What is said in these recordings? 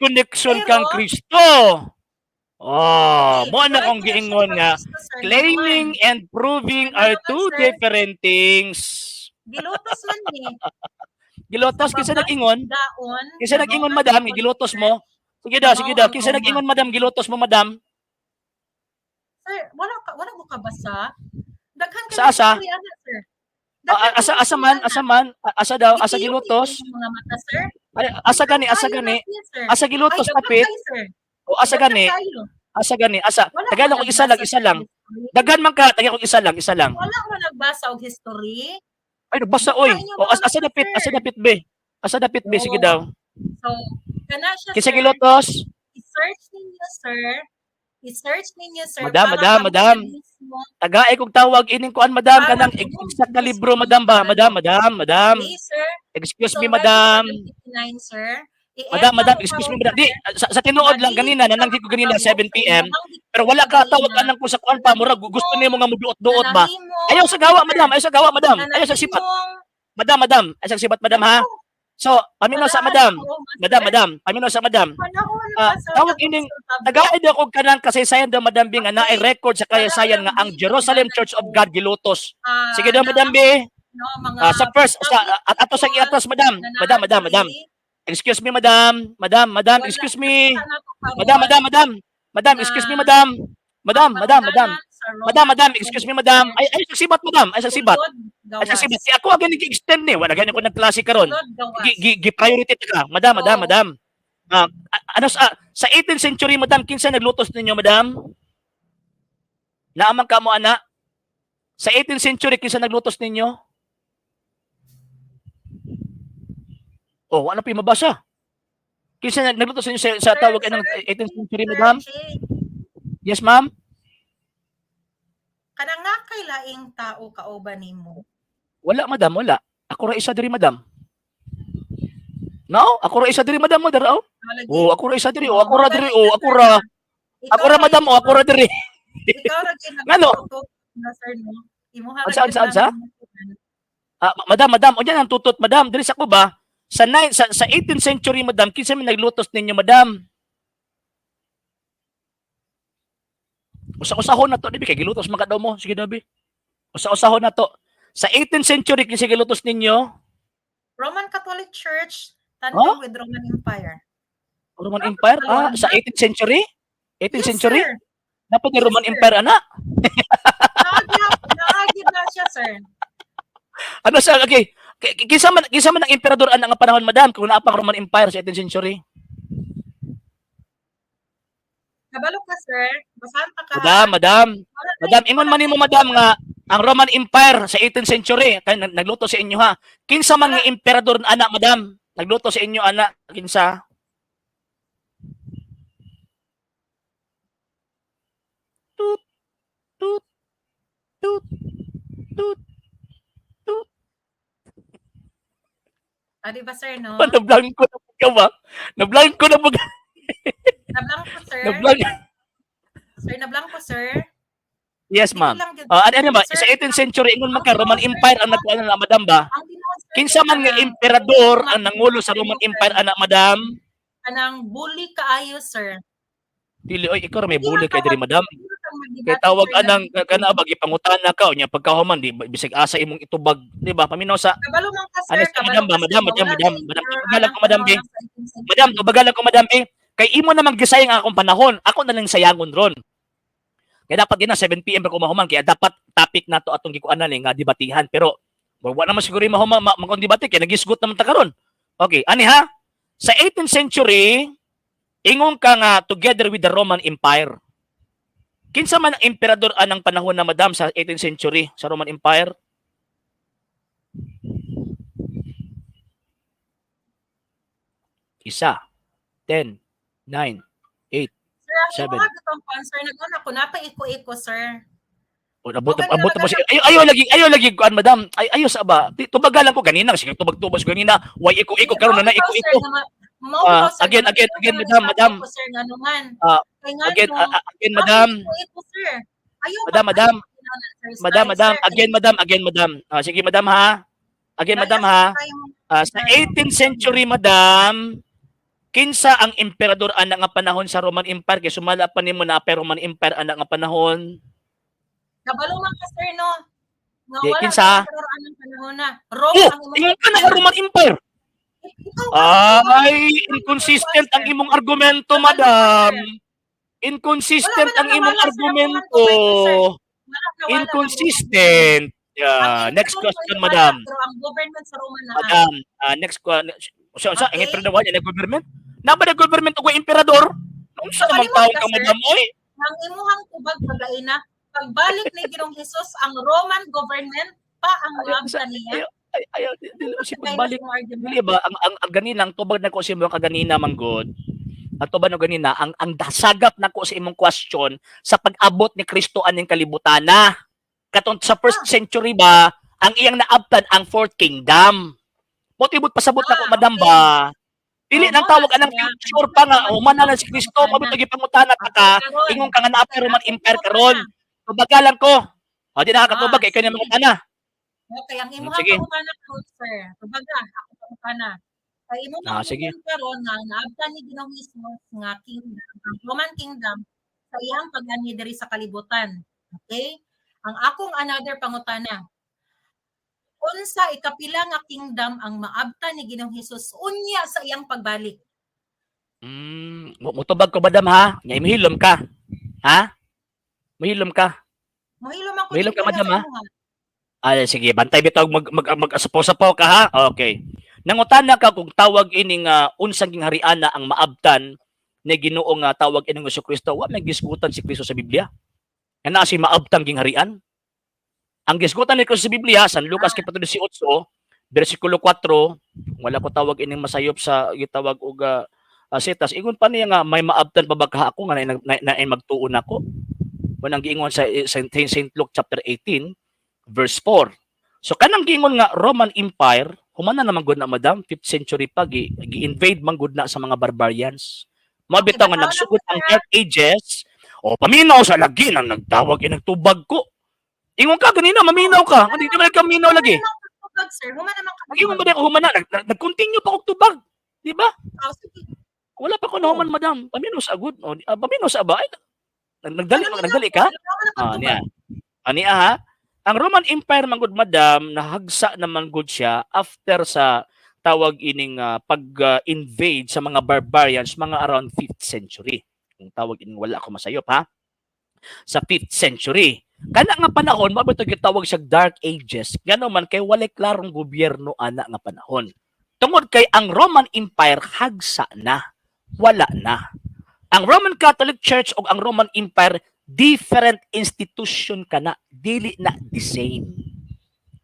connection Pero kang Kristo. Oh, Okay, mo na walay akong connection giingon kang nga Kristo, sir, ngano man? claiming and proving Ngano are man, two sir? different things. Gilutos man ni. Gilutos Sa kinsa babang nag-ingon? daon Kinsa na nag-ingon, Roman madam, Catholic gilutos Church mo? Sige daw, na sige mao daw. ang Kinsa Roma. nag-ingon, madam, gilutos mo, madam? Sir, wala mo kabasa? Daghan kay Sa asa? history ana, sir. Ah, Daghan asa kay asa history man, ana. asa man, asa daw, asa Gitiyok gilutos? inyong mga mata, sir. Ay, asa gani, asa Kaayo na gani? siya, sir. Asa Ay, gilutos daghan kapit? kayo, sir. O asa Daghan gani? kayo. Asa gani? Asa? Wala mo Tagalog kog isa lang, nagbasa isa sa lang. history? Daghan man ka, tagalog kog isa lang, isa lang. Wala mo nagbasa og history? Ay, nagbasa Buka oy. inyong O mga asa, asa mata, dapit, asa sir. dapit be? Asa dapit be? Sige Oo. daw. So, kana siya, Kinsa sir. gilutos? I-search ninyo, sir. I-search ninyo, sir, Madam, para madam, kamo madam. na mismo Tagae kog tawag ining kuan, madam, para kanang kamo exact na mismo libro, madam ba? Madam, makabalo. madam, madam. Okay, sir? Excuse It's me, already madam. 7:59, sir. Madam, I-end na madam, ko excuse me, karon, madam. Di sir. sa tinuod Nga lang dili ganina ka nananghid ko ganina makahimo 7 sa PM, imuhang pero wala ka tawag gikaigina anang ko sa kuan na pa, murag gusto nahimong nimo nga na muduot-duot ba? Ayaw nahimong sa gawa, sir, madam, ayaw sa gawa, madam. na Ayaw sa sibat. nahimong Madam, madam, ayaw sa sibat, madam ha. Naku. So, paminaw sa Wala madam. na ko, Madam, sir. madam, paminaw sa madam. Panahon Ah, pa sa tawag ining Apostol Pablo. tagaid ako kanang kasaysayan daw, Madam B, nga naay Okay. record sa Wala kasaysayan nga ang lang Jerusalem ana Church of ko. God gilutos. Sige daw, Na Madam ang B. no, mga Ah, sa first sa public at ato sa people iatos, madam. na Madam, naa madam, madam. diri Excuse me, madam. Madam, madam, wala excuse me. nakita nako Madam, karon madam, madam. Madam, na excuse me, madam. Madam, ang madam, madam. pangunahan sa Madam, Roman madam, excuse Catholic me, madam. Church Ay, ay sa sibat, madam. Ay sa sibat. sulod Ay sa sibat. gawas. Si ako agad nag-extend ni. Wala gani ko nagklase karon. Sulod Gi, gawas. gi, gi priority ta ka. Madam, madam, So, madam. Ah, ano sa 18th century, madam, kinsa naglutos ninyo, madam? Naaman ka mo ana? Sa 18th century kinsa naglutos ninyo? Oh, wala pa mabasa. Kinsa naglutos ninyo sa Sir, tawag sir, anong 18th century, Sir madam? Jay, Yes, ma'am. Kanang nakay laing tao kauban nimo? Wala, madam, wala. Ako ra isa diri, madam. No, ako ra isa diri, madam, mo dara oh. Lagi. Oh, ako ra isa diri, oh, Oh, ako ra mo diri, gani oh, ka, ako sir, ra. nga Ako ikaw ra, ra madam, oh, ako ra diri. Ikaw ra gyud Ngano? nagtutok na, sir, no? Imuha ra Unsa, gyud unsa, unsa? lang imong Ah, madam, madam, unya nang tutot, madam, diri sa ko ba? Sa 18th century, madam, kinsa may naglutos ninyo, madam? Usa-usahon na to, di ba? Kay gilutos man ka daw mo. Sige, dabi. Usa-usahon na to. Sa 18th century, kinsa gilutos ninyo? Roman Catholic Church Huh? tandem with Roman Empire. Roman Empire? Ah, sa 18th century? 18th Yes, century? sir. Napod ni Yes, Roman sir. Empire, ana? Naagi na siya, sir. Ano sa, okay. Kinsa man ang emperador ana nga panahon, madam, kung naa pang Roman Empire sa 18th century? Kabalo ka, sir. Basahan pa ka. Madam, madam. Wala na Madam, ingon wala man nimo na madam nga ang Roman Empire sa 18th century kay nagluto sa inyo ha. Kinsa man nga emperador na ana, madam? Nagluto sa inyo ana, kinsa? Tut tut tut tut tut. Ah, di ba, sir, no? Nablangko na pud ka ba? Nablangko na pud. Nablangko, sir. Nablangko. Sir, nablangko, sir. Yes, Dito ma'am. lang gyud. Ah, ano, ano ba? Sir, Sa 18th century ingon man ka ang Roman tinuod, sir, Empire ang nagkuan na, madam ba? Ang tinuod, sir, Kinsa man nga kanang emperador ang nangulo sa Roman Empire ana, madam? Kanang bully kaayo, sir. Dili oy, ikaw ra may Hindi bully man kay diri, madam. Hindi man ka Kay magdebate, tawag sir, anang na kana ba gipangutana ka unya pagkahuman di bisag asa imong itubag, di ba? Paminaw sa Kabalo man ka, sir. ano sa Kabalo madam ba, ka, sir. madam, madam, Wala madam, na madam, error tubagal anang ko, madam, panahon be. sa 18th century. Madam, tubagal ko, madam, be. Kay imo namang gisayang ang akong panahon, ako na lang sayangon ron. Kaya dapat gina 7 PM pa ko mahuman, kaya dapat topic nato atong gikuanan eh, nga debatihan, pero wa naman siguro yung mahuma ma, ma, debate kay nagisgot naman ta karon. Okay, ani ha? Sa 18th century, ingon ka nga together with the Roman Empire. Kinsa man ang emperador anang panahon na, madam, sa 18th century sa Roman Empire? Isa, 10, 9, 8, Sir, ang 7. imuha gitong kuan, sir, nag-una ko napa iko-iko, sir. O, abot Okay, abot mo talaga siya. Ayo ayo lagi, ayo lagi kuan, madam. Ay ayo sa ba? Tubagal lang ko ganina sige tubag-tubag ko ganina. Way iko-iko karon na na iko-iko. Ah, again, again, again, madam, madam. Ko, sir, ngano man. Ah, Kay ngano, again, again, madam. Iko-iko, sir. Ayaw Madam, ba- madam. ayaw ba sir, Madam, style, madam, sir? again, madam, again, madam. Ah, sige, madam ha. Again, madam ha. Ah, sa 18th century, madam, Kinsa ang emperador ana nga panahon sa Roman Empire? Kay sumala pa nimo na pa Roman Empire ana nga panahon. Kabalo man ka, sir, no? Nga Di, wala kinsa? na emperor anang panahon na. Rome Oh, ang imong ingon ka na Roman Empire. Ikaw. Ay, inconsistent ang imong argumento, madam. Inconsistent Wala man ang imong nawala, sir, ang argumento. Roman Wala na, wala na. Inconsistent. Yeah. Ang Next emperor question, wala, madam. pero ang government sa Roma na. Madam, next question. Sa ang emperador wala na government? Na ba na government og emperador? Unsa naman Kalimot taong ka, ka, sir. madam, oy? Ang imuhang tubag pagaina, pagbalik ni Ginoong Hesus, ang Roman government pa ang maabtan niya. Ay, ay, ay, dili si Kaya pagbalik. na imong argument. Dili ba ang ganina ang tubag nako sa imong kaganina manggod. Ang tubag no ganina ang dasagap nako sa imong question sa pag-abot ni Kristo aning kalibutana. Katong sa first century ba ang iyang naabtan ang fourth kingdom. Mo tibot pasabot nako, madam, ba. Dili Oh, nang mo tawag na anang siya. future pa nga human na lang si Kristo, Pangutana. mabito gipangutana ta ka, Okay, karon. ingon ka nga naa pa Roman Akong Empire karon. Tubagalan ko. O di na katubag kay kanya mangutana. Okay, ang imuhang Sige. pangutana karon, sir. Tubaga, ako pangutana. Kay imo Ah, sige. karon nga naabtan ni Ginoong Hesus nga kingdom, ang Roman kingdom sa iyang pag-anhi diri sa kalibutan. Okay? Ang akong another pangutana. Unsa ikapila nga kingdom ang maabtan ni Ginoong Hesus unya sa iyang pagbalik? Mutubag ko, madam, ha. Nya imhilom ka. Ha? Muhilom ka. Mohilom ako Mohilom ka, dito madam, sa ha? imuha. Ay, sige, bantay bitaw, mag mag mag sapaw ka, ha. Okay. Nangutana ka kung tawag ining unsang ginghariana ang maabtan ni Ginoo nga tawag ining Hesus Kristo. Wa may gisgutan si Kristo sa Biblia nga naa si maabtang gingharian. Ang gisgutan ni Kristo sa Biblia, San Lucas kapitulo 18, bersikulo 4, wala ko tawag ining masayop sa gitawag og sitas. Ingon pa niya nga may maabtan pa ba ka ako nga na, na, magtuon ako. Unang giingon sa St. Luke chapter 18 verse 4. So kanang giingon nga Roman Empire, humana naman gud na, madam, 5th century pa gi-invade man gud na sa mga barbarians. Mao bitaw nga basahon nagsugod ako, ang sir. Dark Ages. O paminaw sa lagi nang nagtawag inang tubag ko. Ingon ka ganina maminaw ka. Hindi ka man kaminaw lagi. Human naman tubag, sir. Human naman ka Nag-ingon ba di ako humana? Nag-continue pa og tubag. Di ba? Oh, sige. Wala pa ko nahuman, madam. Paminaw sa agud. O, paminaw sa ba? Ay, nagdali, nagdali ka? Human na Ah, pagtubag. niya. Ani ha. Ang Roman Empire man gud, madam, nahagsa naman gud siya after sa tawag ining pag-invade sa mga barbarians mga around 5th century. Kung tawag ining wala ako masayop, ha. Sa 5th century. Kana nga panahon mao ba gitawag siya Dark Ages? Ngano man kay walay klarong gobyerno ana nga panahon. Tungod kay ang Roman Empire hagsa na, wala na. Ang Roman Catholic Church ug ang Roman Empire, different institution kana, dili na the same.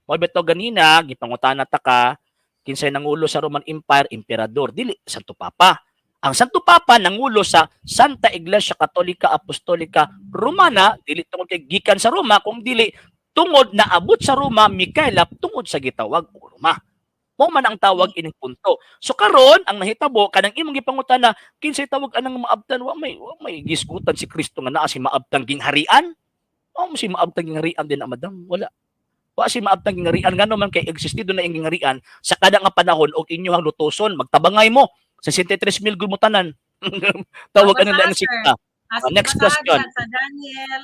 Mao bitaw ganina gipangutana ta ka kinsay nangulo sa Roman Empire, emperador, dili Santo Papa. Ang Santo Papa nangulo sa Santa Iglesia Katolika Apostolika Romana, dili tungod kay gikan sa Roma, kung dili tungod naabot sa Roma mikaylap tungod sa gitawag og Roma. Mao man ang tawag ining punto. So karon ang nahitabo kanang imong gipangutana kinsay tawag anang maabtan, wa may gisgutan si Kristo nga naa si maabtang gingharian. Wa mo si maabtang gingharian din na, madam. Wala. Wa si maabtang gingharian ngano man kay existido na ing gingharian sa kada nga panahon og inyohang lutuson magtabangay mo sa 63,000 gumutanan. Tawag ano Basahan, lang sir. sikta. Ah, Ah, sige, next basahan question. dyan sa Daniel.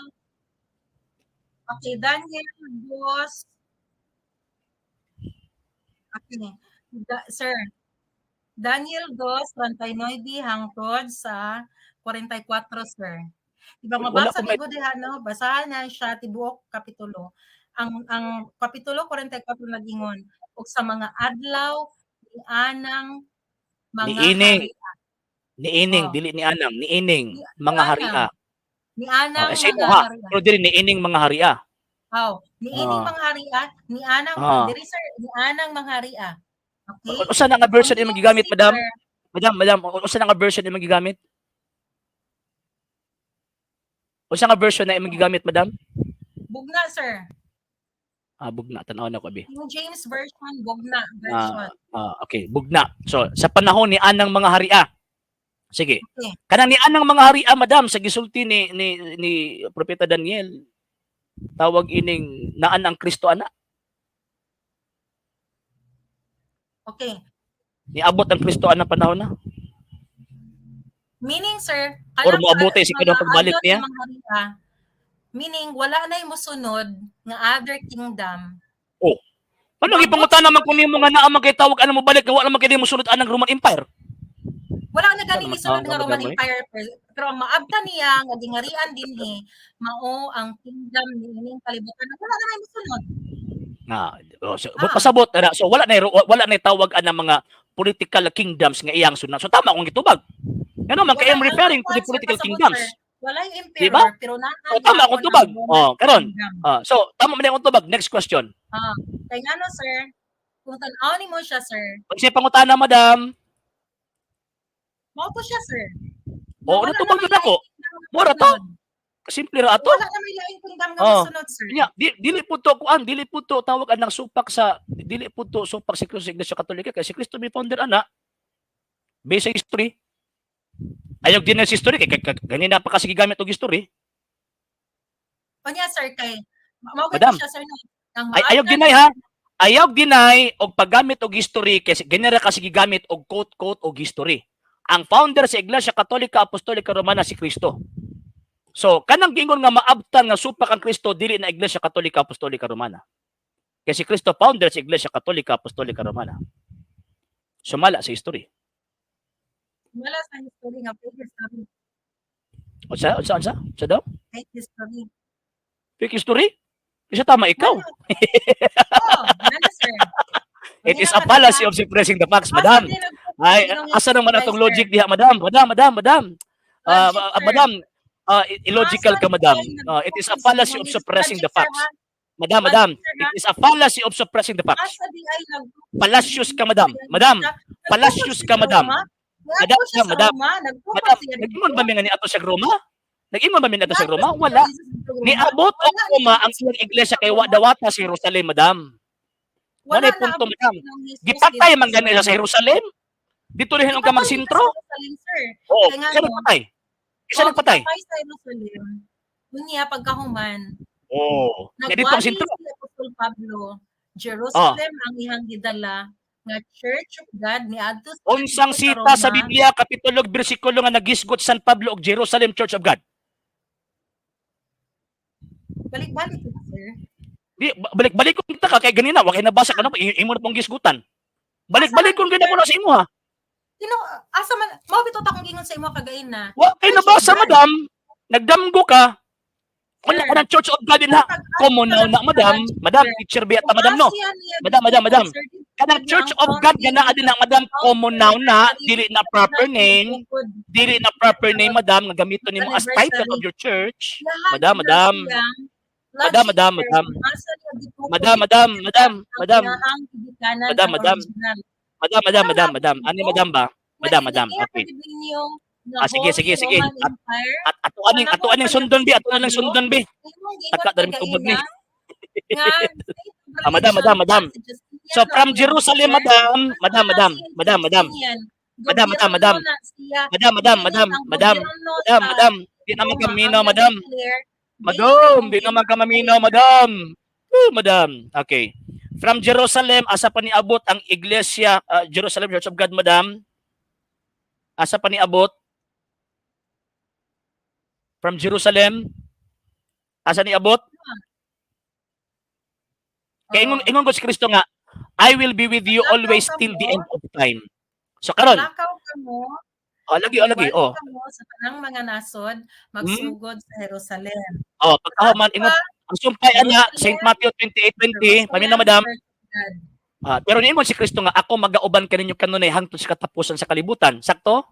Okay, Daniel dos. Okay. Sir, Daniel 2, 39 hangtod sa 44, sir. Diba Wala mabasa ko may ni diha, no? Basahan na siya tibuok kapitulo. Ang kapitulo 44 nagingon ug sa mga adlaw ni anang mga Niining. haria. Niining, Oh. dili ni anang, niining Ni mga anang. haria. Ni anang Oh, eh, sino mga ha? haria. Pero dili niining mga haria. Oh, niining Ah. mga haria, ni anang diri, sir, ni anang mga haria. Okay? Usa na nga version Ang imong gigamit, iyong madam? speaker, Madam, madam, usa na nga version imong gigamit? Usa nga version na imong gigamit, madam? Bugna, sir. Ah, bugna, tan-aw na ko abi. Yung James version, bugna version. Ah, okay, bugna. So, sa panahon ni anang mga haria. Sige. Okay. Kanang ni anang mga haria, madam, sa gisulti ni Propeta Daniel, tawag ining naan ang Kristo ana. Okay. Niabot ang Kristo ana panahon na. Meaning, sir, Or kanang moabote si mga kanang pagbalik adyon niya? nga mga haria, meaning wala nay mosunod nga other kingdom. Oh. Ano Moabot gipangutana man kuno nimo nga naa man kay tawag ano mo balik nga wala man kay mosunod anang Roman Empire? Wala na gani Ano man gisunod tawag nga ka, Roman madam, eh? Empire, pero ang maabtan niya nga gingarian dinhi mao ang kingdom niining kalibutan. Wala na may mosunod. Nga, oh, so, pasabot na. So wala na tawag anang mga political kingdoms nga iyang sunod. So tama akong gitubag. Ngano man kay Wala I'm ang referring to the kuan, sir, political pasabot, kingdoms. sir. Walay Di ba? emperor pero naa So tama akong gyapon tubag. ang Roman Oh, karon. kingdom. Ah, so tama man akong tubag. Next question. Ah, kay ngano, sir, kung tan-aw nimo siya, sir, Pag siya pangutana, madam, mao to siya, sir. Oh, Wala ano tubag na may yun ako? laing kingdom nga Mura to. mosunod. Simple ra ato. Wala na may laing kingdom nga mosunod, sir. Nya, dili po to kuan, dili po to tawag anang supak sa dili po to supak si Kristo sa Iglesia Katolika kay si Kristo may founder ana. Based sa history. Ayaw din na sa history kay ganina pa kasi gigamit og history. Unya, sir, kay mao gani Madam. siya, sir, no. Ang Ay, ayaw maabtan deny ha. Ayaw deny og paggamit og history kay ganina ra kasi gigamit og quote quote og history. Ang founder sa Iglesia Katolika Apostolika Romana si Kristo. So, kanang giingon nga maabtan nga supak ang Kristo dili na Iglesia Katolika Apostolika Romana. Kay si Kristo founder sa Iglesia Katolika Apostolika Romana. Sumala sa history. Wala sa history nga fake history. Unsa unsa unsa? Unsa daw? Fake history. Fake history? Isa tama ikaw. Ngano? Oh, ngano, sir? It is a fallacy of suppressing the facts, madam. Ay, asa naman atong logic diha, madam? Madam, madam, madam. Ah, Logic, sir. Madam, illogical ka, Asa madam. di ay It is a nag-focus fallacy sa of suppressing the logic, sir, facts. ha? Madam, Logic, madam, sir, it ha? is a fallacy of suppressing the facts. Asa di ay nag-focus Fallacious ka, madam. Madam, Nag-focus fallacious siya ka, sa madam. Roma? Madam, Nag-focus siya sa madam. Roma? Nag-focus Madam, siya nag-ingon dito? ba mi nga niadto sa Roma? Nag-ingon ba mi niadto sa Nag-focus Roma? siya Wala. sa Roma? Niabot og Wala Roma ang iyang iglesia kay wa dawata sa Jerusalem, madam. Wala Wala punto, naabot madam. si Ginoong Jesus Gipatay dito man sa gani siya sa Roma. Jerusalem. Dito rin ka Gipatay siya sa magsintro. Jerusalem, sir. Oo, Kay kisa ngano? nagpatay? Kisa Oh, nagpatay? gipatay sa Jerusalem. Unya pagkahuman, Oh, nga dito ang nagwali sentro. si Apostol Pablo, Jerusalem ang iyang gidala nga Church of God niadto siya Unsang dito sa sita sa Roma. Biblia kapitulo ug bersikulo nga nagisgot San Pablo og Jerusalem Church of God? Balik-balik ka, sir. Di balik-balik kung ta ka kay ganina wa kay nabasa ka na imo na pong gisgutan. Balik-balik kung gina mo na sa imo ha. Sino asa man mao bitaw ta akong gingon sa imo kagain na. Wa kay Church of nabasa, God. madam. Nagdamgo ka. Wala Sir, ka ng Church of God din ha. Common now na, madam. Madam, teacher biya ta, madam, no. Madam, madam, madam. Kanang Church of God nga naa din na, madam, common now na, dili na proper name, dili na proper name, madam, nga gamiton nimo as title of your church. Madam, madam. Madam, madam, madam. Madam, madam, madam, madam. Madam, madam. Madam, madam, madam, madam. Ani madam ba? Madam, madam. Okay. Ah, sige, sige, sige. At ato aning sundon bi, ato na lang sundon bi. Taka darim tubag ni. Ah, madam, madam, madam. So from Jerusalem, madam, madam, madam, madam, madam. Madam, madam, madam. Madam, madam, madam, madam, madam, madam. Di naman kaminaw, madam. Madam, di naman ka maminaw, madam. Oh, madam. Okay. From Jerusalem, asa pa niabot ang iglesia, Jerusalem Church of God, madam? Asa pa niabot? From Jerusalem? Asa niabot? Kaya ingon ko si Kristo nga, "I will be with you always till the end of time." So karon, Lakaw ka mo, oh, lagi, oh, lagi, oh. ka mo sa tanang mga nasod, magsugod sa Jerusalem. Oh, pagkahuman ingon ang sumpay ana St. Matthew 28:20, paminaw, madam. Church of God. Ah, pero niingon si Kristo nga ako magauban kaninyo kanunay hangtod sa katapusan sa kalibutan. Sakto?